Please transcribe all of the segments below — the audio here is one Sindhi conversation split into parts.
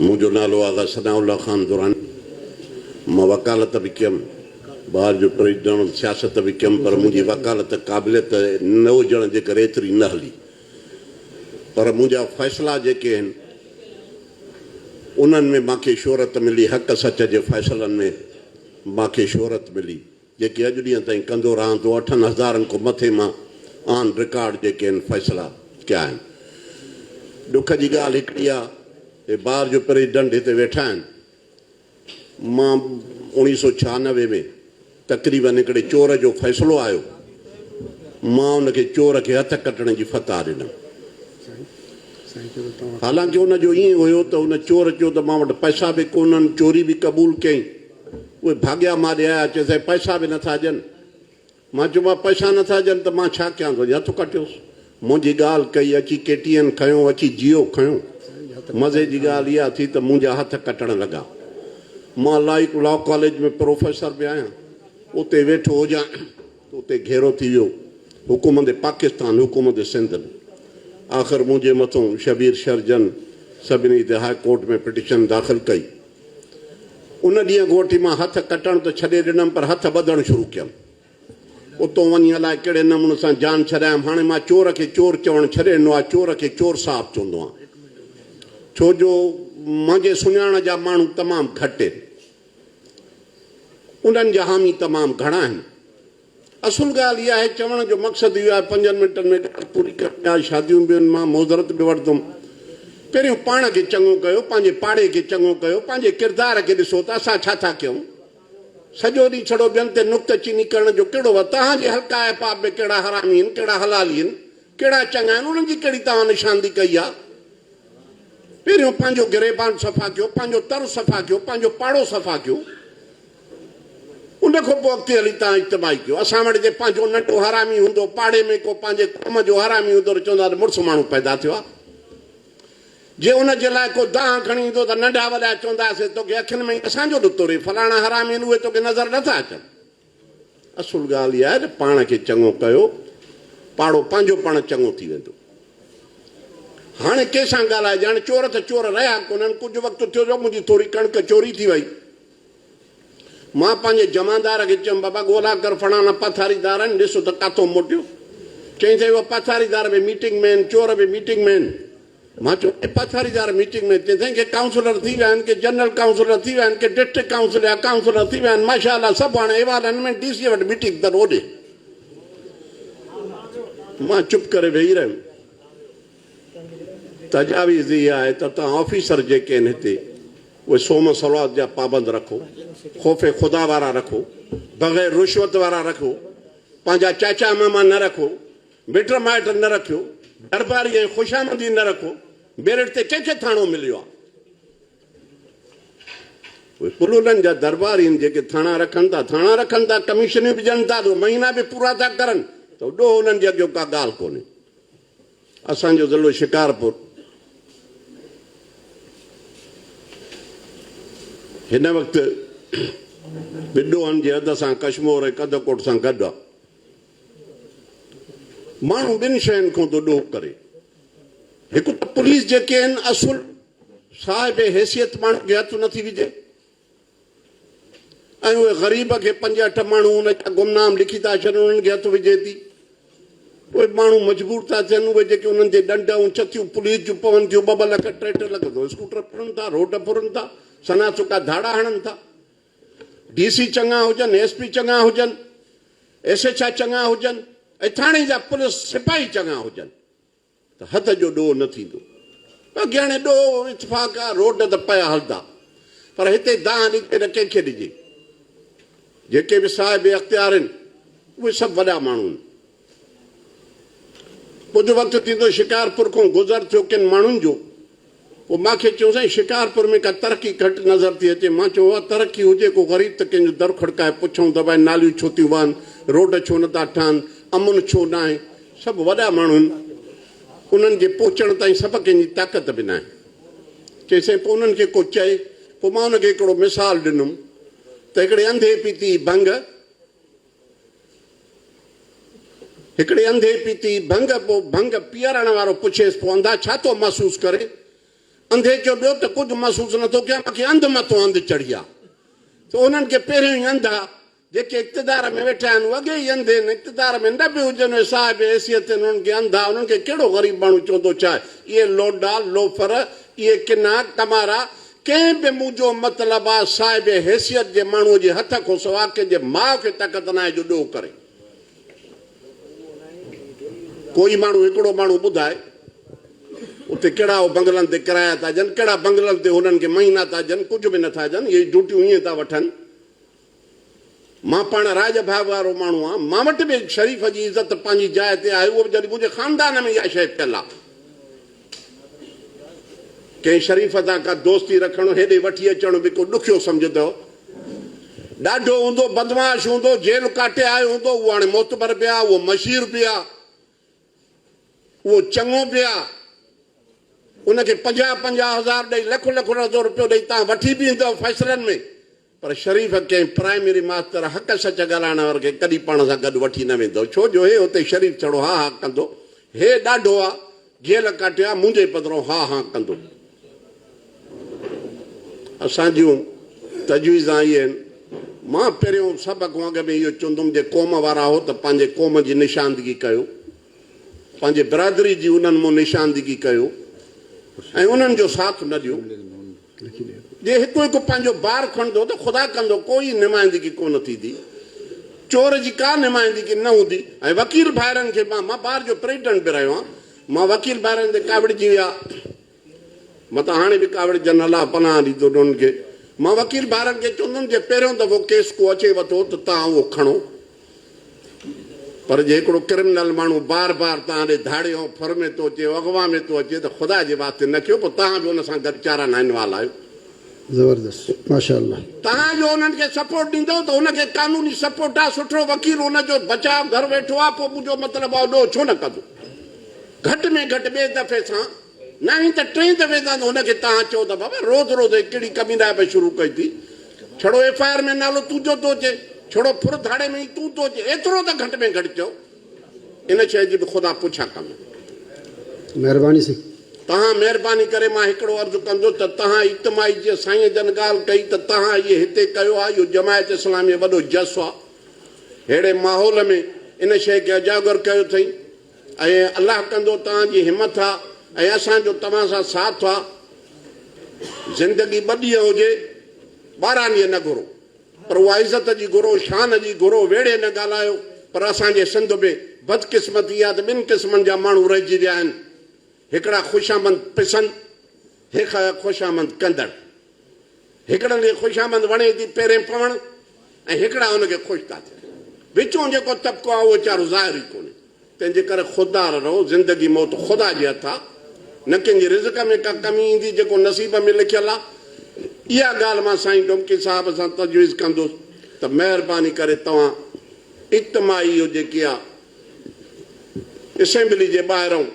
منهنجو نالو آغا ثناء الله خان دراني، مان وڪالت به ڪيم، بار جو پريزيڊنٽ سياست به ڪيم پر منهنجي وڪالت قابليت نه هجڻ جي ڪري ايتري نه هلي پر منهنجا فيصلا جيڪي آهن انهن ۾ مان کي شهرت ملي، حق سچ جي فيصلن ۾ مان کي شهرت ملي جيڪي اڄ ڏينهن تائين ڪندو رهان ٿو، اٺن هزارن کان مٿي مان آن رڪارڊ جيڪي آهن فيصلا ڪيا آهن. ڏک جي ڳالهه هڪڙي آ هي بار جو پريزيڊنٽ هتي ويٺا آهن، مان اوڻيهه سو 96 ۾ تقريبن هڪڙي چور جو فيصلو آيو، مان ان کي چور کي هٿ ڪٽڻ جي فتويٰ ڏنم. حالانڪه ان جو ائين هيو ته ان چور چيو ته مان وٽ پئسا به ڪونهن، چوري به قبول ڪيائين. اهي ڀاڳيا مان ڏي آيا، چيس سائين پئسا به نٿا ڏين. مان چيو مان پئسا نٿا ڏين ته مان ڇا ڪيان ٿو، هٿ ڪٽيوس. منهنجي ڳالهه ڪئي، اچي ڪي ٽي اين کنيو، اچي جيو کنيو. مزي جي ڳالهه اها ٿي ته منهنجا هٿ ڪٽڻ لڳا. مان لا ڪاليج ۾ پروفيسر به آهيان. اتي ويٺو هجان ته اتي گهيرو ٿي ويو. حڪومت پاڪستان، حڪومت سنڌ به. آخر منهنجي مٿون شبير شر جن سڀني هتي هاء ڪورٽ ۾ پٽيشن داخل ڪئي. ان ڏينهن کان وٺي مان هٿ ڪٽڻ ته ڇڏي ڏنم پر هٿ ٻڌڻ شروع ڪيم. اتو وڃي الائي ڪهڙي نموني سان جان ڇڏايم. هاڻي مان چور کي چور چوڻ ڇڏي ڏنو آهي، چور کي چور صاحب چوندو آهيان. ڇو جو منهنجي سڃاڻ جا ماڻهو تمام گهٽ آهن. انهن جا حامي تمام گهڻا آهن. اصل ڳالهه اها آهي، چوڻ جو مقصد اهو آهي، پنجن منٽن ۾ ڳالهه پوري ڪرڻي آهي، شاديون به آهن، مان معذرت به وٺندم. پهريون پاڻ کي چڱو ڪيو، پنهنجي پاڙي کي چڱو ڪيو، پنهنجي ڪردار کي ڏسو ته اسان ڇا ٿا ڪيون. سڄو ڏينهن ڇڙو ٻين تي نڪته چيني ڪرڻ جو ڪهڙو وقت؟ توهان جي حلقه احباب ۾ ڪهڙا حرامي آهن، ڪهڙا حلالي آهن، ڪهڙا چڱا آهن، انهن جي ڪهڙي توهان نشاندهي ڪئي آهي؟ پهريون پنهنجو گريبان صفا ڪيو، پنهنجو تر صفا ڪيو، پنهنجو پاڙو صفا ڪيو. ان کان پوء اڳتي هلي توهان اجتماعي ڪيو. اسان وٽ جي پنهنجو ننڍو حرامي هوندو، پاڙي ۾ ڪو پنهنجي قوم جو حرامي هوندو ته چوندا ته مڙس ماڻهو پيدا ٿيو آهي. جي ان جي لاء ڪو دانهن کڻي ايندو ته ننڍا وڏا چونداسين توکي اکين ۾ ئي اسان جو ڏتو ري، فلاڻا حرامي آهن اهي توکي نظر نٿا اچن. اصل ڳالهه اها آهي ته پاڻ کي چڱو ڪيو، پاڙو پنهنجو پاڻ چڱو ٿي ويندو. هاڻي ڪنهن سان ڳالهائجي، هاڻي چور ته چور رهيا ڪونهن، ڪجهه وقت ٿيو جو منهنجي ٿوري ڪڻڪ چوري ٿي وئي. مان پنهنجي جمعدار کي چيم، بابا ڳولا ڪر فلاڻا پاٿاريدار آهن، ڏس ته ڪاٿو موٽيو. چيائين سائين اهي پاٿاريدار به ميٽنگ ۾ آهن، چور به ميٽنگ ۾ آهن. مان چيو اهي پاٿاريدار ميٽنگ ۾؟ چيائين سائين ڪي ڪائونسلر ٿي ويا آهن، ڪي جنرل ڪائونسلر ٿي ويا آهن، ڪي ڊسٽرڪٽ ڪائونسل جا ڪائونسلر ٿي ويا آهن، ماشاء الله سڀ هاڻي ايوانن ۾ ڊي سي وٽ ميٽنگ اٿن اوڏي. مان چپ ڪري ويهي رهيم. تجاويز اها آهي ته توهان آفيسر جيڪي آهن هتي اهي صوم صلوات جا پابند رکو، خوف خدا وارا رکو، بغير رشوت وارا رکو، پنهنجا چاچا ماما نه رکو، مٽ مائٽ نه رکيو، درباري ۽ خوشامدي نه رکو، ميرٽ تي ڪنهن کي ٿاڻو مليو آهي؟ اهي پلولن جا درباري آهن جيڪي ٿاڻا رکن ٿا، ٿاڻا رکن ٿا، ڪميشنيون به ڏين ٿا، مهينا به پورا ٿا ڪرن ته ڏوهه انهن جي اڳيان ڪا ڳالهه ڪونهي. اسان جو ضلعو شڪارپور هن وقت به ڏوهن جي حد سان ڪشمور ۽ ڪڌڪوٽ سان گڏ آ. ماڻهو ٻن شين کان ٿو ڏوهه ڪري. هڪ ته پوليس جيڪي آهن اصل صاحب حيثيت ماڻهو کي هٿ نٿي وجهي. ۽ اهي غريب کي پنج اٺ ماڻهو ان جا گمنام لکي ٿا ڇڏن انهن کي هٿ وجهي ٿي. اهي ماڻهو مجبور ٿا ٿين اهي جيڪي انهن تي ڏنڊ ۽ چٿيون پوليس جون پون ٿيون ٻه ٻه لک ٽي ٽي لک ته اسڪوٽر ڦرن ٿا روڊ ڦرن ٿا سنا سڪا ڌاڙا هڻن ٿا. ڊي سي چڱا هجن ايس پي چڱا هجن ايس ايڇ I چڱا هجن ۽ ٿاڻي جا پوليس سپاهي چڱا هجن. ته حد جو ڏوهه نه ٿيندو. باقي هاڻي ڏوهه اتفاق آ، روڊ ته پيا هلندا، پر هتي دانهن ڏجي نه ڪنهن کي ڏجي. جيڪي به صاحب اختيار آهن، اهي سڀ وڏا ماڻهو آهن. ڪجهه وقت ٿيندو شڪارپور کان گذر ٿيو ڪن ماڻهن جو، پوء مان کي چيو سائين شڪارپور ۾ ڪا ترقي گهٽ نظر ٿي اچي. مان چيو اها ترقي هجي ڪو غريب ته ڪنهن جو در کڙڪائي پڇون ته ڀائي ناليون ڇو ٿيون وهن، روڊ ڇو نه ٿا ٺهن، امن ڇو ناهي. سڀ وڏا ماڻهو آهن انهن جي پهچڻ تائين سڀ ڪنهن جي طاقت به ناهي. چيائين سائين پوء انهن کي ڪو چئي. پوء مان ان کي هڪڙو مثال ڏنم ته هڪڙي انڌي پيتي ڀنگ، هڪڙي انڌي پيتي ڀنگ، پوء ڀنگ پيئارڻ وارو پڇيس، پوء انڌا ڇا ٿو محسوس ڪرين؟ انڌي چيو ٻيو ته ڪجهه محسوس نٿو ڪيان مون کي انڌ مٿو انڌ چڙهي آ. ته انهن کي پهريون ئي انڌ آ. جيڪي اقتدار ۾ ويٺا آهن اهي اڳي ئي انڌ آهن. اقتدار ۾ نه به هجن اهي صاحب حيثيت آهن انهن کي انڌ آ. انهن کي ڪهڙو غريب ماڻهو چوندو ڇا اهي لوڊا، لوفر، اهي ڪنا، ڪمارا، ڪنهن به منهنجو مطلب آ صاحب حيثيت جي ماڻهوء جي هٿ کان سوا ڪنهن جي ماء کي طاقت ناهي جو ڏوهه ڪري. ڪوئي ماڻهو هڪڙو ماڻهو ٻڌائي اتي ڪهڙا هو بنگلن تي ڪرايا ٿا ڏين، ڪهڙا بنگلن تي هنن کي مهينا ٿا ڏين، ڪجهه به نٿا ڏين، اهي ڊيوٽيون ائين ٿا وٺن. مان پاڻ راڄ ڀاڳ وارو ماڻهو آهيان، مان وٽ به شريف جي عزت پنهنجي جاء تي آهي، اهو به جڏهن منهنجي خاندان ۾ اها شيء پيل آهي. ڪنهن شريف سان ڪا دوستي رکڻ، هيڏي وٺي اچڻ به ڪو ڏکيو سمجهندو. ڏاڍو هوندو، بدمعاش هوندو، جيل ڪاٽي آيو هوندو، اهو هاڻي معتبر به آ، اهو مشير به آ، اهو چڱو به آ. ان کي پنجاهه پنجاهه هزار ڏئي، لک لک رپيو ڏئي تان وٺي به ايندؤ فيصلن ۾. پر شريف ڪنهن پرائمري ماستر حق سچ ڳالهائڻ واري کي ڪڏهن پاڻ سان گڏ وٺي نه ويندو، ڇو جو هي اتي شريف ڇڙو ها ها ڪندو، هي ڏاڍو آ، جيل ڪاٽيو آ، منهنجي بدران ها ها ڪندو. اسان جون تجويزان اهي آهن. مان پهريون سڀ کان اڳ ۾ اهو چوندم جي قوم وارا هو ته پنهنجي قوم جي نشاندگي ڪيو، پنهنجي برادري جي انهن مون نشاندگي ڪيو ۽ انهن جو ساٿ نه ڏيو. جي هڪ هڪ پنهنجو بار کڻندو ته خدا ڪندو ڪوئي نمائندگي ڪونه ٿيندي. چور جي ڪا نمائندگي نه هوندي ۽ وڪيل ڀائرن کي مان مان بار جو پريزيڊنٽ به رهيو آهيان مان وڪيل ڀائرن تي ڪاوڙجي ويا متان هاڻي به ڪاوڙجن الله پناهه ڏيندو انهن کي مان وڪيل ڀائرن کي چوندم جي پهريون دفعو ڪيس ڪو اچي وٿو ته توهان اهو کڻو پر جي هڪڙو ڪرمنل ماڻهو بار بار توهان ڏي ڌاڙي ۽ ڦر ۾ ٿو اچي، اغوا ۾ ٿو اچي ته خدا جي واسطي نه ڪيو، پوء توهان به ان سان گڏ چارا نائنوال آهيو. زبردست ماشاء الله. توهان جو انهن کي سپورٽ ڏيندؤ ته ان کي قانوني سپورٽ آهي، سٺو وڪيل ان جو بچاء گهر ويٺو آهي، پوء منهنجو مطلب آهي ڏوهه ڇو نه ڪندو؟ گهٽ ۾ گهٽ ٻئي دفعي سان ناهي ته ٽئين دفعي تان ته هن کي توهان چئو ته بابا روز روز هي ڪهڙي ڪمينائپ شروع ڪئي ٿي، ڇڙو ايف I R ۾ نالو تنهنجو ٿو اچي، ڇڙو ڦر ڌاڙي ۾ ئي تون ٿو اچين، ايترو ته گهٽ ۾ گهٽ چئو. ان شيء جي به خدا پڇا ڪندو. مهرباني سائين. توهان مهرباني ڪري مان هڪڙو عرض ڪندس ته توهان اجتماعي جيئن سائين جن ڳالهه ڪئي ته توهان اهي هتي ڪيو آهي اهو جماعت اسلامي وڏو جس آهي ههڙي ماحول ۾ ان شيء کي اجاگر ڪيو اٿئي. ۽ الله ڪندو توهان جي همٿ آ ۽ اسان جو توهان سان ساٿ آ. زندگي ٻه ڏينهن هجي ٻارهن ڏينهن نه گهرو پر اها عزت جي گهرو شان جي گهرو ويڙهي نه ڳالهايو پر اسان جي سنڌ ۾ بدقسمتي اها ته ٻن قسمن جا ماڻهو رهجي ويا آهن هڪڙا خوشامند پسند هڪ خوشامند ڪندڙ. هڪڙن کي خوشامند وڻي ٿي پيرين پوڻ ۽ هڪڙا ان کي خوش ٿا ٿين. وچون جيڪو طبقو آهي اهو ويچارو ظاهر ئي ڪونهي. تنهن جي ڪري خوددار رهو، زندگي موت خدا جي هٿ آ. نه ڪنهن جي رزق ۾ ڪا ڪمي ايندي جيڪو نصيب ۾ لکيل آ. اها ڳالهه مان سائين ڊومڪي صاحب سان تجويز ڪندس ته مهرباني ڪري توهان اجتماعي اهو جيڪي آ اسيمبلي جي ٻاهرئون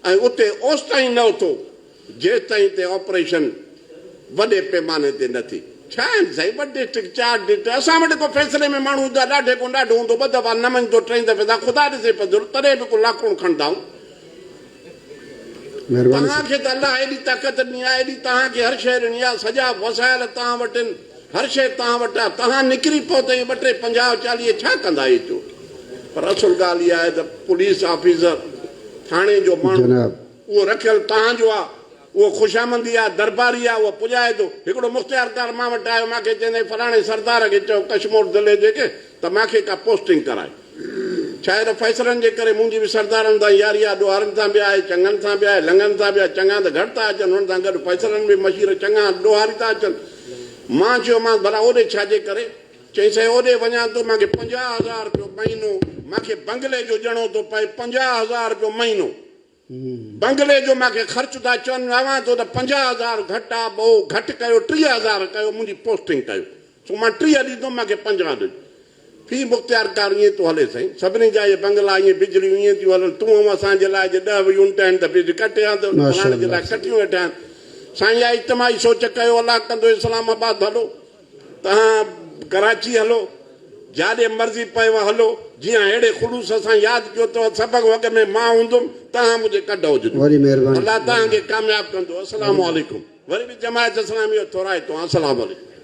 ۽ اتي اوستائين نه اٿو جيستائين تي آپريشن وڏي پيماني تي نه ٿئي. ڇا آهن سائين ٻه ڊسٽرڪٽ چار ڊسٽرڪٽ اسان وٽ ڪو فيصلي ۾ ماڻهو هوندو آهي ڏاڍي کان ڏاڍو هوندو ٻه دفعا نه مڃندو ٽئين دفعي تان خدا ڏسي پڌرو تڏهن به ڪو لاڪوڻ کڻندا آهيون. مهرباني توهان سائين. کي ته الله ايڏي طاقت ڏني آهي ايڏي توهان کي هر شيء ڏني آهي سڄا وسائل توهان وٽ آهن هر شيء توهان وٽ آهي توهان نڪري پئو ته اهي ٻه ٽي 50 40 ڇا ڪندا اهي چور پر اصل ڳالهه اها آهي ته پوليس آفيسر ٿاڻي جو ماڻهو جناب. اهو رکيل توهان جو آ، اهو خوشامندي آ، درباري آ، اهو پڄائي ٿو. هڪڙو مختيارڪار مان وٽ آيو، مان کي چيائين فلاڻي سردار کي چئو ڪشمور ضلعي جي کي ته مان کي ڪا پوسٽنگ ڪرائي. ڇا آهي ته فيصلن جي ڪري منهنجي به سردارن سان ياري آ، ڏوهارين سان به آهي، چڱن سان به آهي، لڱن سان به آهي، چڱا ته گهٽ ٿا اچن، انهن سان گڏ فيصلن ۾ مشير چڱا ڏوهاري ٿا اچن. مان چيومانس ڀلا اوڏي ڇا جي ڪري؟ چيائين سائين اوڏي وڃان ٿو، مان کي 50,000 رپيو مهينو، مان کي بنگلي جو ڏيڻو ٿو پئي، 50,000 رپيو مهينو. بنگلي جو مان کي خرچ ٿا چون، چوان ٿو ته 50,000 گهٽ آ، ٻئو گهٽ ڪيو 30,000 ڪيو، منهنجي پوسٽنگ ڪيو. سو مان 30 ڏيندم، مان کي 50 ڏج. في مختيارڪار ائين ٿو هلي سائين، سڀني جا اهي بنگلا ائين بجليون ائين ٿيون هلن، تون ۽ اسان جي لاء جي ڏهه به يونٽ آهن ته بج ڪٽي آن ته فلاڻي جي لاء ڪٽيون ويٺا آهن. سائين اها اجتماعي سوچ ڪيو، الله ڪندو اسلام آباد هلو، توهان ڪراچي هلو، جاڏي مرضي پيو هلو. جيئن اهڙي خلوص سان ياد ڪيو اٿو سڀ کان اڳ ۾ مان هوندم توهان منهنجي ڪڍ هججو. وڏي مهرباني. الله توهان کي ڪامياب ڪندو. السلام عليڪم. وري به جماعت اسلامي جو ٿورائتو آهيان. السلام عليڪم.